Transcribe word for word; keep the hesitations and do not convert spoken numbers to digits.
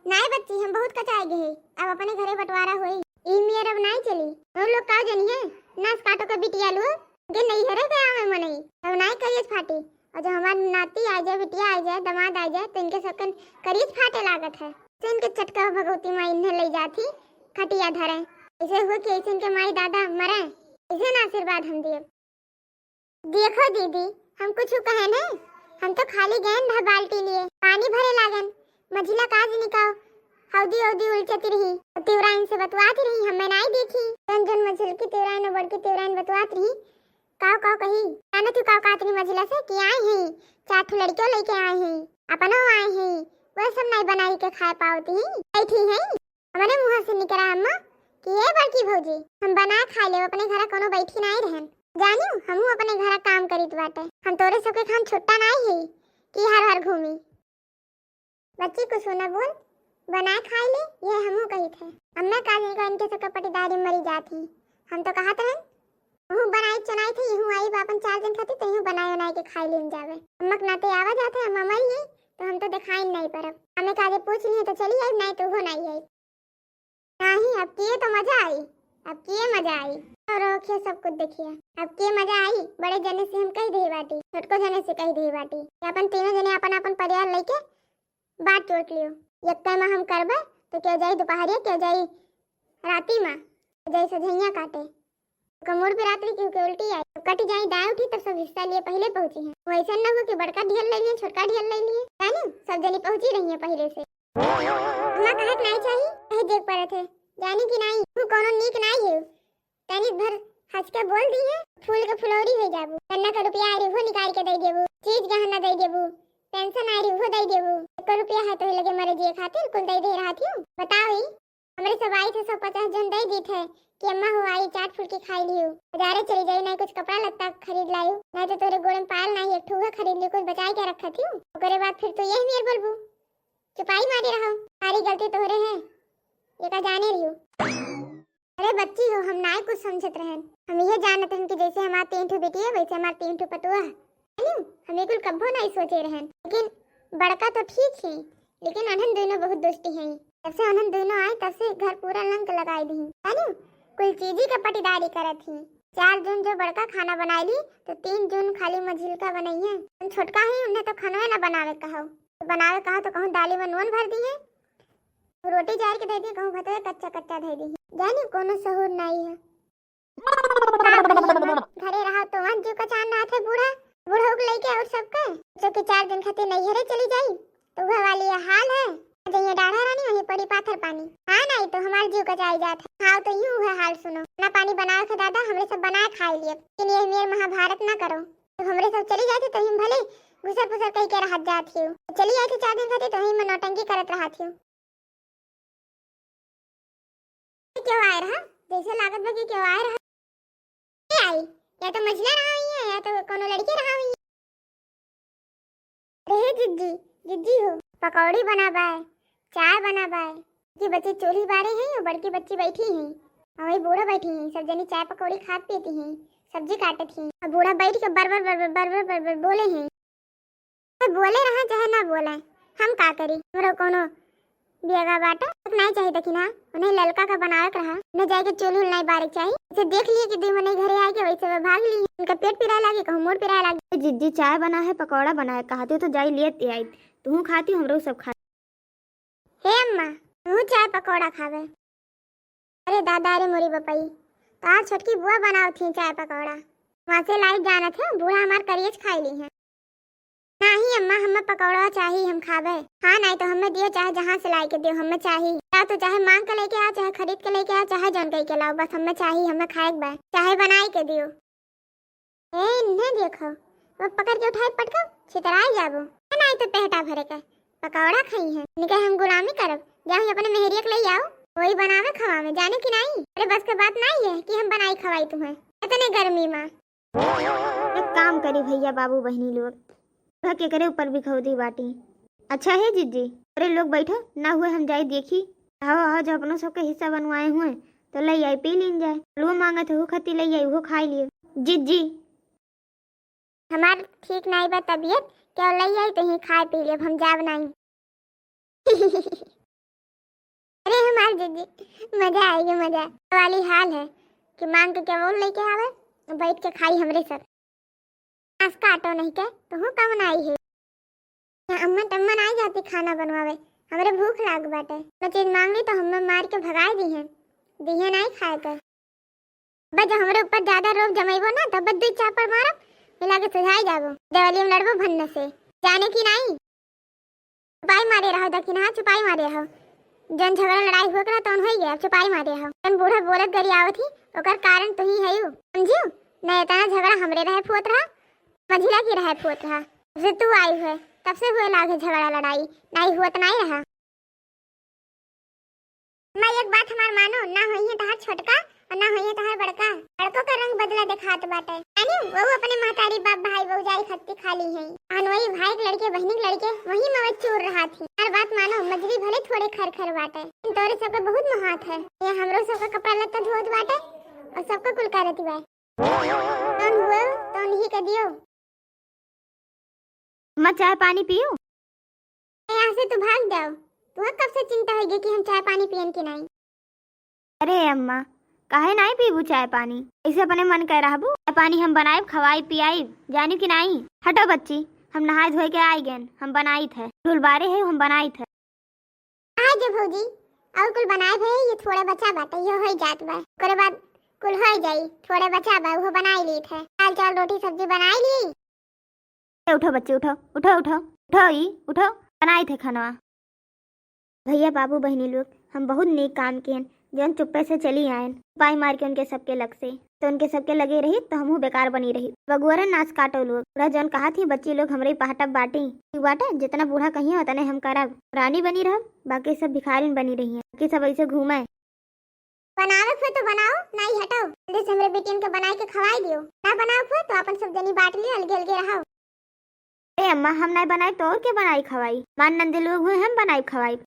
नाई बच्ची, हम बहुत कचाए गए, अब अपने घरे बंटवारा होई। ई मेर अब नाई चली। हम लोग का जनिए, नास काटो के बिटिया लो, जे नैहरे के आवे मनई, तब नाई करियस फाटी। और जब हमार नाती आ जाए, बिटिया आ जाए, दामाद आ जाए, तो इनके सबके करियस फाटे लागत है। तो इनके चटका भगवती माई इन्हें ले जाती, खटिया धरे। ऐसे हुए कि ऐसे इनके माई दादा मरे, ऐसे ना आशीर्वाद हम दिए। देखो दीदी, हम कुछ कहे नहीं, हम तो खाली गए ढ बाल्टी लिए, पानी भरे लागन, मझिला काज निकाओ, हौदी हौदी उलचत रही, तिवराइन से बतवात रही, हमें नाई देखी। जन जन मझिल की तिवराइन और बड़की तिवराइन बतवात रही, काव काव कही, जाने तू काव कहत रही मझिला से कि आई ही, चार ठो लड़कियों लेके आई ही, अपनो आई ही, वह सब नाई बनाई के खाए पावती ही, बैठी है। हमरे मुँह से निकला अम्मा कि ए बड़की भौजी, हम बना खा लेब, अपने घरा कोनो बैठी नाई रहन। जानियो, हमहू अपने घरा काम करीत बाटे। हम तोरे सबके खान छुट्टा नाई ही कि हर हर घूमी। बच्ची कुछ ना बोल, बना खा ले, ये हमहू कही थे। अम्मा का जाने का इनके सबके पटीदारी मरी जात ही। हम तो कहत रहन, हमहू बनाई चुनाई थे, यहू आई बापन चार दिन खातिर, तो यहू बनाए उनाए के खाई लेन जावे। अम्मा के नाते आवा जात है, अम्मा मरी गई, तो हम तो दिखाई नहीं परब। हमें काजे पूछ लिए तो चली आई, नहीं तो वो नहीं आई। नहीं, अब किए तो मजा आई, अब किए मजा आई। और रोकिए सब कुछ देखिए, अब किए मजा आई। बड़े जने से हम कह दे बाटी, छोटको जने से कह दे बाटी कि अपन तीनों जने अपन अपन परिवार लेके बांट चोट लियो। यक्का में हम करबे तो केहू जाई दोपहरिया, केहू जाई राती में, केहू जाई सझैया काटे। कमोर पे रात्रि केहू के उल्टी आई, तो कट जाई दाएं उठी, तब सब हिस्सा लिए पहले पहुंची हैं। वैसे न हो कि बड़का ढियल ले लिए, छोटका ढियल ले लिए, जानी सब जनी पहुंची रही है पहले से। अम्मा कहे के नाई चाही, कहे देख पड़त है, जानी कि नाई, तू कोनो नीक नाई है। तनी भर हंस के बोल दी है, फूल के फुलौरी हो जाबू। गन्ना का रुपया आ रही, वो निकाल के दे देबू, चीज गहना दे देबू, पेंशन आ रही, वो दे देबू। एक रुपया है तो लगे मरे जिए खातिर, कुल दे दे रहा थी। बताओ ई, हमरे सब आई थे, सौ पचास जन दे दी थे कि अम्मा हो आई, चाट फुल्की खाई लियो, बाजारे चली जाई, नहीं कुछ कपड़ा लत्ता खरीद लायो, नहीं तो तोरे गोड़ में पायल नहीं, एक ठुआ खरीद लियो, कुछ बचाए के रखा थी। ओकरे बाद फिर तू यही मेर बोलबू, चुपाई मारे रहो, सारी गलती तोहरे है, ये का जाने रहियो। अरे बच्ची हो, हम नाय कुछ समझत रहन, हम ये जानत रहन कि जैसे हमार तीन ठो बेटी है, वैसे हमार तीन ठो पतुआ है। जानियो, हम ये कुल कब्बो नाय सोचे रहन, लेकिन बड़का तो ठीक ही, लेकिन अनहन दोनों बहुत दुष्टी हैं। जब से अनहन दोनों आए, तब से घर पूरा लंक लगाई दी। जानियो, कुल चीजी का पटीदारी करत ही। चार जून जो बड़का खाना बनाई ली, तो तीन जून खाली मझिलका बनई है। हम छोटका ही, उन्हें तो खाना ना बनावे कहो, तो बनावे कहो तो कहूँ दाली में नून भर दी है, रोटी जार के दे दी, कहूँ भतवे कच्चा कच्चा दे दी। जानी कोनो सहूर नाई है। का करी अम्मा? घरे रहो तो वन जीव का चांद नाथ है बूढ़ा, बूढ़ा के लेके और सबके। जो कि चार दिन खातिर नैहरे चली जाई, तो वह वाली ये हाल है। जइए डाढ़ा रानी वहीं पड़ी पाथर पानी। हाँ नाई तो हमार जीव का जाई जात है। हाँ तो यूं है हाल सुनो। ना पानी बनावे के दादा, हमरे सब बनाए खाए लिए। लेकिन ये मेर महाभारत ना करो। तो हमरे सब चली जाए थे, तो हम भले घुसर पुसर कह के रहत जात हियो। चली जाए थे चार दिन खातिर, तो वहीं में नौटंकी करत रहत हियो। क्यों आए रहा? जैसे लागत बा कि क्यों आए रहा? के आई? या तो मझिला रहा हुई है, या तो कोनो लड़की रहा हुई है। अरे हे जिज्जी, जिज्जी हो, पकौड़ी बनाबे, चाय बनाबे। कि बच्ची चूल्ही बारे हैं और बड़की बच्ची बैठी हैं और वही बूढ़ा बैठी हैं, सब जनी चाय पकौड़ी खात पीती हैं, सब्जी काटत हैं। अब बूढ़ा बैठ के बरबर बरबर बरबर बरबर बोले हैं। तो बोले रहा चाहे ना बोले, हम का करी, हमरो कोनो बेगा बाटे। नहीं चाहिए देखी ना, उन्हें ललका का बनावे के रहा, उन्हें जाए के चूल्ही उल्ही नहीं बारे के चाहिए। इसे देख लिए कि दू मने घरे आए के वैसे वो भाग ली, उनका पेट पिराए लागे, कहूँ मोर पिराए लागे। जिज्जी चाय बना है, पकौड़ा बना है, कहती हो तो जाई लिए आई, तू खाती, हमरो सब खा। हे अम्मा, तू चाय पकौड़ा खावे। अरे दादा, अरे मोरी बपई, तोहार छोटकी बुआ बनावत ही चाय पकौड़ा। वहाँ से लाई जानत है, बूढ़ा हमार करियच खाई ली है। नाही अम्मा, हमें पकौड़ा चाही, हम खाबे। हाँ, नहीं तो हमें दियो, चाहे जहाँ से लाई के दियो, हमें चाही। या तो चाहे मांग के लेके आ, चाहे खरीद के लेके आ, चाहे जौन कही के लाओ, बस हमें चाही, हमें खाए के बा, चाहे बनाई के दियो। ए, इन्हें देखो, वो पकड़ के उठाए पटको, छितराए जाबो। नहीं तो पेटा भरे के पकौड़ा खाई है, इनके हम गुलामी करब। जाओ अपने मेहरिया के ले आओ, वही बनावे खवावे, जाने की नहीं। अरे बस के बात नहीं है कि हम बनाई खवाई तुम्हें इतने गर्मी में। एक काम करी भैया, बाबू बहिनी लोग, वह केकरे ऊपर बिखौदी बाटी। अच्छा हे जिज्जी, अरे लोग बैठो, ना हुए हम जाई देखी। आओ, आओ, जो अपनों सबके हिस्सा बनवाए हुए, तो ले आई, पी लीन जाए। हलवा मांगत हो, खती ले आई, वो खाई लिए। जिज्जी, हमार ठीक नाई बा तबीयत, क्यों ले आई, तो ही खाए पी लेब, हम जाब नाई। जीजी, मजा आइगे, मजा। वाली हाल है कि मांग के क्या बोल लेके आवे, बैठ के खाई हमरे साथ। आज काटो नहीं के, तुहू कम आई है। यहाँ अम्मा टम्मा नाई जाती खाना बनवावे, हमरे भूख लाग बाटे। मैं चीज मांग ली तो हम्मा मार के भगाई दी है, दी है नाई खाए के। बस जो हमरे ऊपर ज्यादा रोब जमैबो ना, तब बस दुई चापड़ मारब, मिला के सुझाई जाबो। देवली में लड़बो भन्ने से, जाने की नाई। छुपाई मारे रहो, दखिनहा छुपाई मारे रहो। जन झगड़ा लड़ाई हुआ करा तौन होई गया, छुपाई मारे रहो। जन बूढ़ा बोलत गरियावत ही, ओकर कारण तुही हयू, समझियो? न इतना झगड़ा हमरे रहे फोत रहा, मझिला की रहे फोत रहा। जब से तू आई है, तब से हुए लागे झगड़ा लड़ाई, नाई हुआ तो नाई रहा। अम्मा, एक बात हमार मानो, ना होइहे तहार छोटका और ना होइहे तहार बड़का। बड़को का रंग बदला देखात बाटे। जानी, वो अपने महतारी बाप भाई भौजाई खत्ती खाली है। अनवई भाई के लड़के, बहिनी के लड़के, वही मवे चूर रहा थी। हर बात मानो, मझली भले थोड़े खर खर बाटे, लेकिन तोरे सबके बहुत मोहात है। ये हमरो सबका कपड़ा लत्ता धोत बाटे और सबका कुल करत बा। तौन हुए, तौन ही के दियो। अम्मा, चाय पानी पियो? यहाँ से तू भाग जाओ। तुम्हें कब से चिंता होगी कि हम चाय पानी पियन कि नहीं? अरे अम्मा, काहे नहीं पीबू चाय पानी? ऐसे अपने मन कह रहबू, चाय पानी हम बनाइब, खवाई पियाई, जानी कि नहीं? हटो बच्ची, हम नहाए धोए के आई गए, हम बनाई थे। ढोल बारे है, हम बनाई थे। आए जे भौजी, और कुल बनाए भे, ये थोड़े बचा बाटे, ये होई जात बा। ओकरे बाद कुल होई जाई, थोड़े बचा बा, उहो बनाई ली थे। दाल चावल रोटी सब्जी बनाई ली। ए, उठो बच्ची, उठो, उठो, उठो, उठो, ई, उठो, बनाई थे खानवा। भैया, बाबू, बहिनी लोग, हम बहुत नेक काम किहन, जौन चुप्पे से चली आयन, छुपाई मार के उनके सबके लग से। तो उनके सबके लगे रही, तो हमहू बेकार बनी रही। बगुअरन नाच काटो लोग, पूरा जौन कहा थी बच्ची लोग हमरे पहाटब बाटी। ठीक बाटे, जितना बूढ़ा कहिए उतने हम करब। रानी बनी रहब, बाकी सब भिखारिन बनी रही हैं, बाकी सब ऐसे घूमे। बनावे फे तो बनाओ, नहीं हटाओ। जल्दी से हमरे बेटियन के बनाए के खवाई दियो। ना बनाओ फे तो अपन सब जनी बांट लियो, अलगे अलगे रहो। ए अम्मा, हम नहीं बनाई तो और के बनाई खवाई? मान नंदे लोग हुए, हम बनाई खवाई।